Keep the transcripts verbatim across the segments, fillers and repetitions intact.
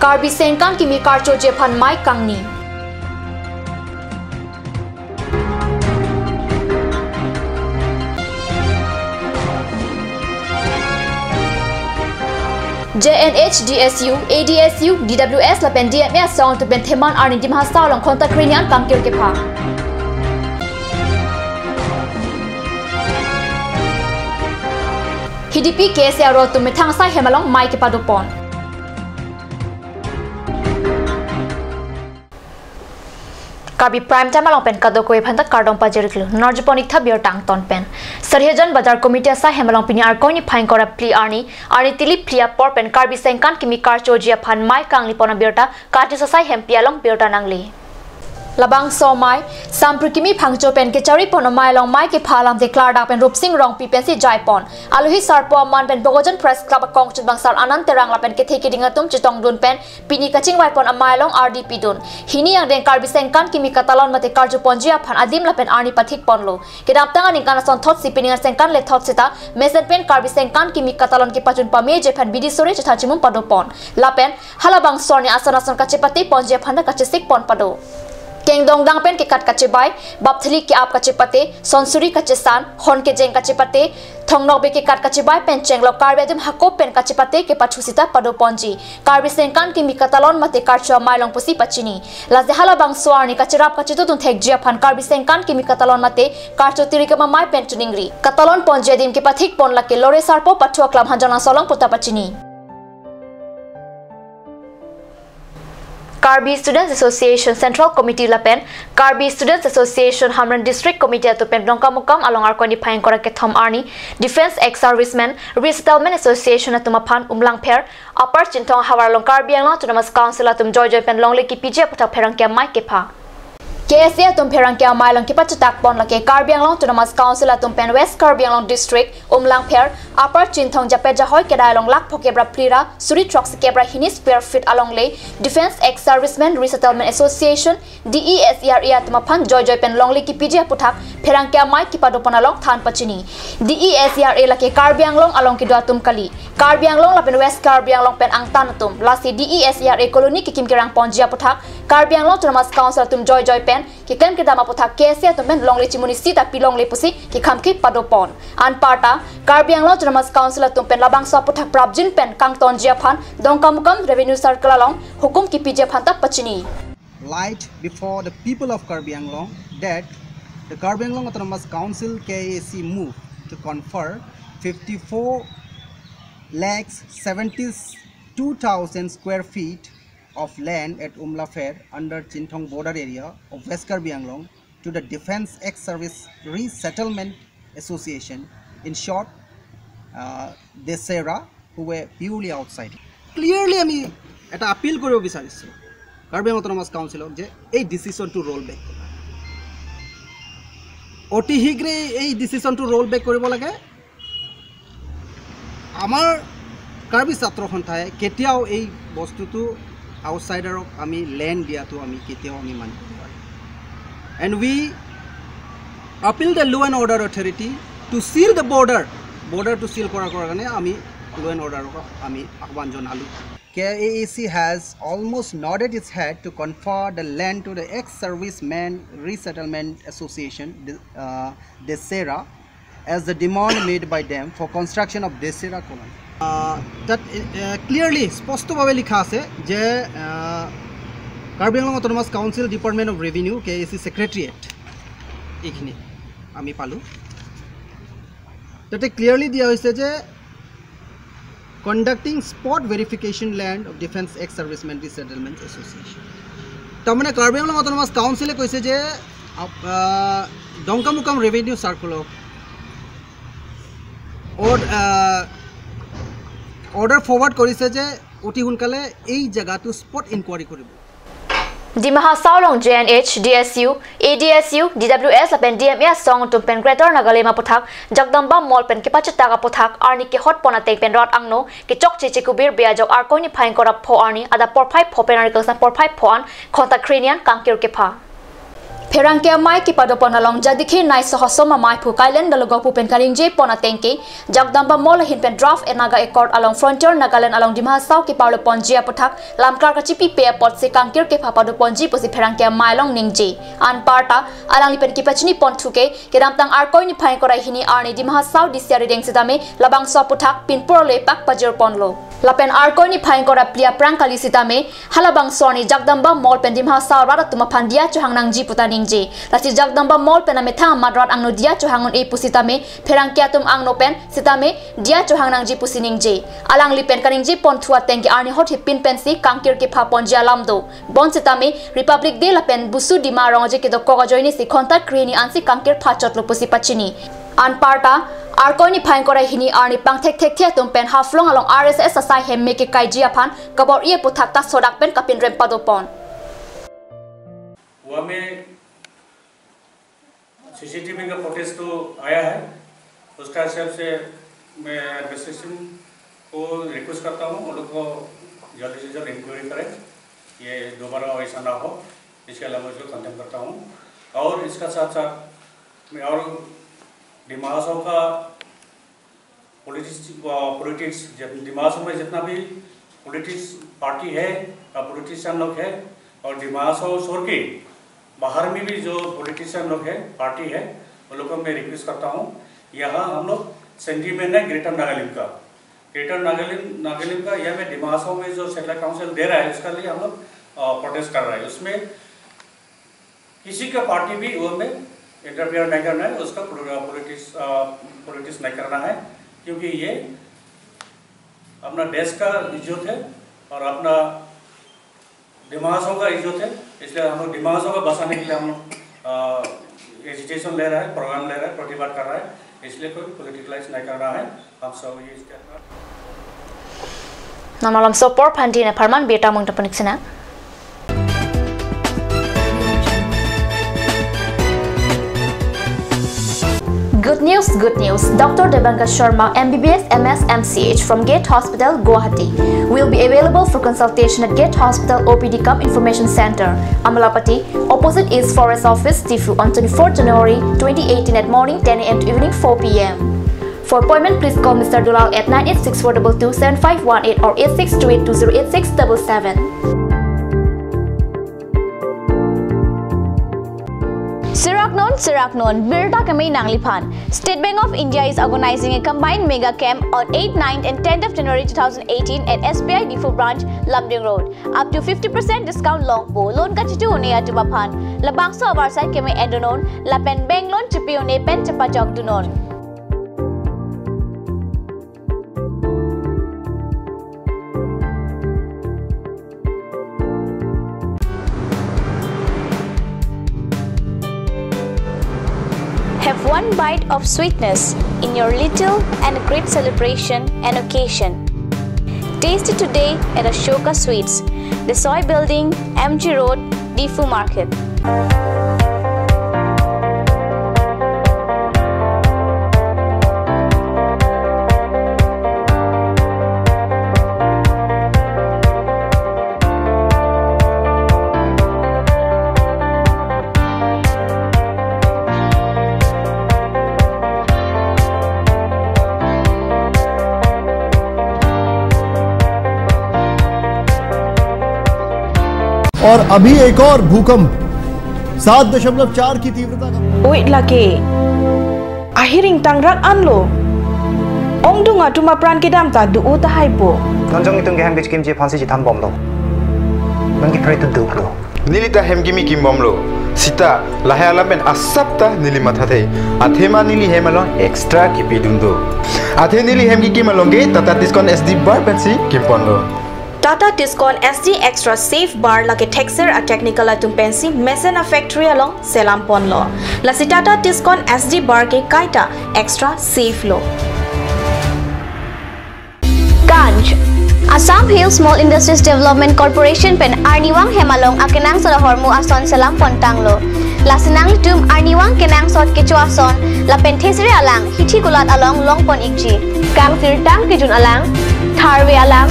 Karbi Sengkan Kimi karchoji aphan mei kangni. J N H, D S U, A D S U, D W S lapen D M A asong atum pen theman arni Dima Hasao along khonta kreni an kangkir kepha. Hidipi K S A aro atum methang asai hem along mei kepadopon. Karbi Prime Time along pen kadokave aphanta kardom pajir-iklo. Narjupon-ik tha birta angton pen. Sarihajan Bazar Committee asai hem along pini Arkoi niphai ingkoi ra phli arni, arni tili phli apor pen Karbi Sengkan Kimi karchoji aphan mei kangnipon abirta Kachis asai hempi along birta nangli. Labangso amei, Sampru Kimi Phangcho pen kecharipon amei along mei kepha alamthe klardak pen Rupsing Rongpi pensi jaipon. Alohi sarpo aman pen Bokajan Press Club akong chunbangsar Anand Terang lapen kethe keding atum chetongdun pen pini kachingvaipon amei along ardi pidun. Hini angdeng Karbi Sengkan Kimi katalon mate karchoponji aphan adim lapen arni pathikponlo. Kedamtang aningkan asonthotsi pining asengkan lethot seta mesen pen Karbi Sengkan Kimi katalon kepachun pameji aphan bidi sore chethan chimum padopon. Lapen halabangso arni ason ason kachepateponji aphanta kachesikpon pado. Kengdongdang pen kekat kachebai, bapthali ke-ap kachepate, sonsuri kachesan, hon kejeng kachepate, thongnokbe kekat kachebai pen chenglok Karbi adim hako pen kachepate kepathu seta padoponji. Karbi Sengkan Kimi katalon mate karcho amei along pusi pachini. Lasi halabangso arni kacherap kachetudun thekji aphan Karbi Sengkan Kimi katalon mate karcho tirikam amei pen choningri. Katalonponji adim kepathikpon lake Lore Sarpo Pathu Aklam Hanjanglangso along puta pachini. Karbi Students Association Central Committee lapen Karbi Students Association Hamren District Committee atum pen Dongkamukam along Arkoi niphai ingkoi ra kethom arni Defence Ex-Servicemen Resettlement Association atum aphan Umlangpher, Upper Chinthong ahavar along Karbi Anglong Autonomous Council atum joijoi pen longle kepiji aputhak pherangke amei kepha. K S A atum pherangke amei along kepachetakpon lake Karbi Anglong Autonomous Council atum pen West Karbi Anglong District, Umlangpher, Upper Chinthong jape jahoi kedai along lakh phokep ra phli ra suri throksikep ra hini square feet alongle Defence Ex-Servicemen Resettlement Association, D E S E R A atum aphan joijoi pen longle kepiji aputhak pherangke amei kepadopon along than pachini. D E S E R A lake Karbi Anglong along kedo atum kali. Karbi Anglong lapen West Karbi Anglong pen angtan atum. Lasi D E S E R A colony kekim kerangponji aputhak Karbi Anglong Autonomous Council atum joijoi pen keklem kedam aputhak K S A atum pen longle chimuni sita pilongle pusi kekhamkhe padopon. Anparta Karbi Anglong Autonomous Council atum pen labangso aputhak prapjin pen kangtonji aphan Dongkamukam Revenue Circle along hukum kepiji aphanta pachini. Light before the people of Karbi Anglong that the Karbi Anglong Autonomous Council, K A A C, move to confer fifty-four lakhs seventy-two thousand square feet of land at Umlapher under Chinthong border area of West Karbi Anglong to the Defence Ex-Service Resettlement Association, in short, uh, DESERA, who were purely outside. Clearly আমি এটা আপিল কৰিব বিচাৰিছোঁ কাৰ্বি আংলং অট'নমাছ কাউন্সিলক যে এই ডিচিশ্যনটো roll bake, অতি শীঘ্ৰে এই ডিচিশ্যনটো ৰোল বেক কৰিব লাগে। আমাৰ কাৰ্বি ছাত্ৰ সন্থাই কেতিয়াও এই বস্তুটো আউটছাইডাৰক আমি লেণ্ড দিয়াটো আমি কেতিয়াও আমি মানিব নোৱাৰিম। And we appeal the law and order authority to seal the border. বৰ্ডাৰটো চিল কৰাৰ কাৰণে আমি ল' এণ্ড অৰ্ডাৰক আমি আহ্বান জনালোঁ। K A A C has almost nodded its head to confer the land to the Ex-Servicemen Resettlement Association, the, uh, DESERA, as the demand made by them for construction of DESERA colony. আহ, তাত ক্লিয়াৰলি স্পষ্টভাৱে লিখা আছে যে আহ, Karbi Anglong autonomous council, department of revenue, K A C secretariat, এইখিনি আমি পালোঁ। তাতে ক্লিয়াৰলি দিয়া হৈছে যে conducting spot verification land of Defence Ex-Servicemen Resettlement Association। তাৰমানে কাৰ্বি আংলং অট'নমাছ কাউন্সিলে কৈছে যে আপ-, আহ, ডংকামুকাম ৰেভিনিউ চাৰ্কলক অৰ-, আহ, অৰ্ডাৰ ফৰৱাৰ্ড কৰিছে যে অতি সোনকালে এই জেগাটো স্পট ইনকুৱাৰী কৰিব। Dima Hasao along J N H, D S U, A D S U, D W S lapen D M A asong atum pen Greater Nagalim aputhak Jagdamba Mall pen kepachetak aputhak arni kehotpon ateng pen rat angno kechokche chekubir bia ajok Arkoi niphai ingkoi ra pho arni adap porphai pho pen arni kangsam porphai pho an khonta kreni an kangkir kepha. Pherangke amei kepadopon along Jadikhe Nai Sohosom Amei Phu Kailen Dologo pu pen kaningje pon ateng ke, Jagdamba Mall ahin pen draft e Naga Accord along Frontier Nagaland along Dima Hasao keparlo ponji aphuthak lamklar kachipipe apotsi kangkir kepha padoponji pusi pherangke amei along ningje. Anparta alangli pen kepachini ponthu ke, kedamtang Arkoi niphai ingkoi ra hini arni Dima Hasao D C arideng sitame labangso aphuthak pinpur le pak pajir ponlo. Lapen Arkoi niphai ingkoi ra phli aphrang kali sitame halabangso arni Jagdamba Mall pen Dima Hasao arat atum aphan diya chohang nangji puta ningje. Lasi Jagdamba Mall pen amethang amat rat angno diya chohang un-e pusitame pherangke atum angno pen sitame diya chohang nangji pusi ningje. Alangli pen kaningje ponthu ateng ke arni hot hipin pensi kangkir kepha ponji alam do. Bonsitame Republic Day lapen Busu Dima Rong Aje kedokok ajoinesi khonta krehini ansi kangkir phachotlo pusi pachini. Anparta Arkoi niphai ingkoi ra hini arni pangthek thekthe atum pen Haflong along R S S asai hem me kekaiji aphan kabor-i aphuthak ta sodak pen kapinrem padopon. हुआ में सीसीटीवी का फुटेज तो आया है, उसका हिसाब से मैं एडमिनिस्ट्रेशन को रिक्वेस्ट करता हूँ, उन लोग को जल्दी से जल्द इंक्वायरी करें, ये दोबारा ऐसा ना हो, इसके लिए मैं उसको कंडेम करता हूँ। और इसका साथ साथ मैं और दिमाग का पॉलिटिक्स, अ, पॉलिटिक्स, जब दिमाग में जितना भी पॉलिटिक्स पार्टी है या पॉलिटिशियन लोग है और दिमाग छोड़ के बाहर में भी जो पॉलिटिशियन लोग है, पार्टी है, वो लोग को मैं रिक्वेस्ट करता हूँ, यहाँ हम लोग सेंटिमेंट है ग्रेटर नागालिम का, ग्रेटर नागालिम, नागालिम का, यहाँ में दिमाग में जो सेटेलाइट काउंसिल दे रहा है, उसका लिए हम लोग, अ, प्रोटेस्ट कर रहे हैं। उसमें किसी का पार्टी भी वो में इंटरफेयर नहीं करना है, उसका पॉलिटिक्स, अ, पॉलिटिक्स नहीं करना है, क्योंकि ये अपना देश का इज्जत है और अपना दिमाग का इज्जत है, इसलिए हम लोग दिमाग का बचाने के लिए हम लोग, अ, एजिटेशन ले रहा है, प्रोग्राम ले रहा है, प्रतिवाद कर रहा है, इसलिए कोई पॉलिटिकलाइज नहीं करना है। Nonmalom sopor phantin apharman birta mung tapunik sina. Good news, good news. Doctor Debanka Sharma, M B B S, M S, M C H from Gate Hospital, Guwahati, will be available for consultation at Gate Hospital O P D cum Information Center, Amlapatty, opposite East Forest Office, Diphu, on twenty-fourth January twenty eighteen at morning ten A M to evening four P M. For appointment, please call Mister Dulal at nine eight six four two two seven five one eight or eight six two eight two zero eight six double seven. Serak non, serak non, birta keme nangliphan. State Bank of India is organizing a combined mega camp on eighth, ninth and tenth of January two thousand eighteen at S B I Diphu branch, Lumding Road. Up to fifty percent discount longpo, loan kachitu un-e atum aphan. Labangso avarsai keme endonon, lapen bank loan chipi un-e pen chepajok dunon. Have one bite of sweetness in your little and great celebration and occasion. Taste it today at Ashoka Sweets, Desoi Building, M G Road, Diphu Market. और अभी एक और भूकंप, सात दशमलव चार की तीव्रता का। Oi lake. Ahiring tangrak anlo. Ongdung atum apran kedam ta do-o tahai po. Non jong itum kehem kechikimji aphansi chethambomlo. Non kipre tu duklo. Neli ta hem kimi kimbomlo. Sita, lahai alam pen asap ta neli mathathe. Athema neli hem along extra kipidun do. Athe neli hem kikim along ke Tata Tiscon S D bar pensi kimponlo. Tata Tiscon S D Extra Safe Bar lake thekser a-technical atum pensi mesen a-factory along selam ponlo. Lasi Tata Tiscon S D Bar ke kaita extra safe lo. Kanj. Assam Hill Small Industries Development Corporation pen arnivang hem along akenangsot ahormu ason selam pontanglo. Lasi nanglitum arnivang kenangsot kecho ason lapen thesere alang hithi kulat along longpon ikji. Kangsirtang kejun alang, tharve alang,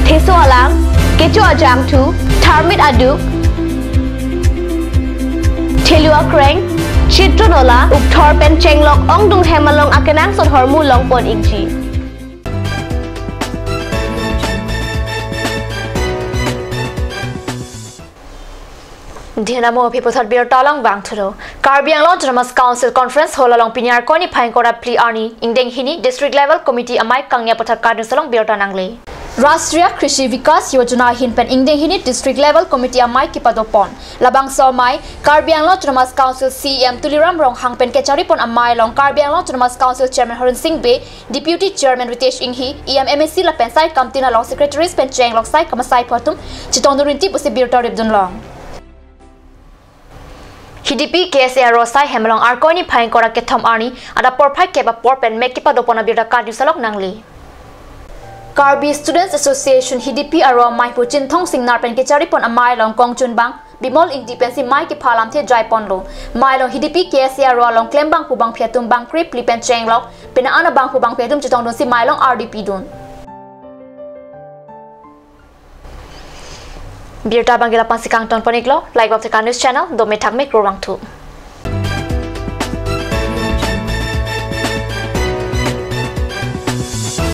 theso alang, kecho ajangthu, tharmit aduk, Helua kreng, chitro nola, ukthor pen chenglok ongdung hem along akenangsot ahormu longpon ikji. Dhinamo aphi puthot birta along vangthulo. Karbi Anglong Autonomous Council Conference Hall along pini Arkoi niphai ingkoi ra phli arni ingdeng hini District Level Committee amei kangni aputhak kardom salong birta nangle. Rashtriya Krishi Vikas Yojana ahin pen ingdeng hini District Level Committee amei kepadopon. Labangso amei Karbi Anglong Autonomous Council C E M Tuliram Ronghang pen kecharipon amei along Karbi Anglong Autonomous Council Chairman Horen Sing Bey, Deputy Chairman Ritesh Enghi, E M M A C lapen sai kamtin along secretaries pen chenglok sai kamasai aphu atum chetongdun rinti pusi birta ripdun long. Hidipi K S A aro asai hem along Arkoi niphai ingkoi ra kethom arni adap porphai kep apor pen mek kepadopon abirta kardom salok nangle. Karbi Students Association Hidipi aro amei aphu Chinthong Singnar pen kecharipon amei along kongchunbang Bimol Ingti pensi mei kepha alamthe jaiponlo. Amei along Hidipi K S A aro along klembangphu bangphi atum bangkre phli pen chenglok, penang an abangphu bangphi atum chetongdunsi amei along ardi pidun. Birta abang ke la-an si kangtonpon iklo, like Baptika News Channel, dome thakme kurvangthu.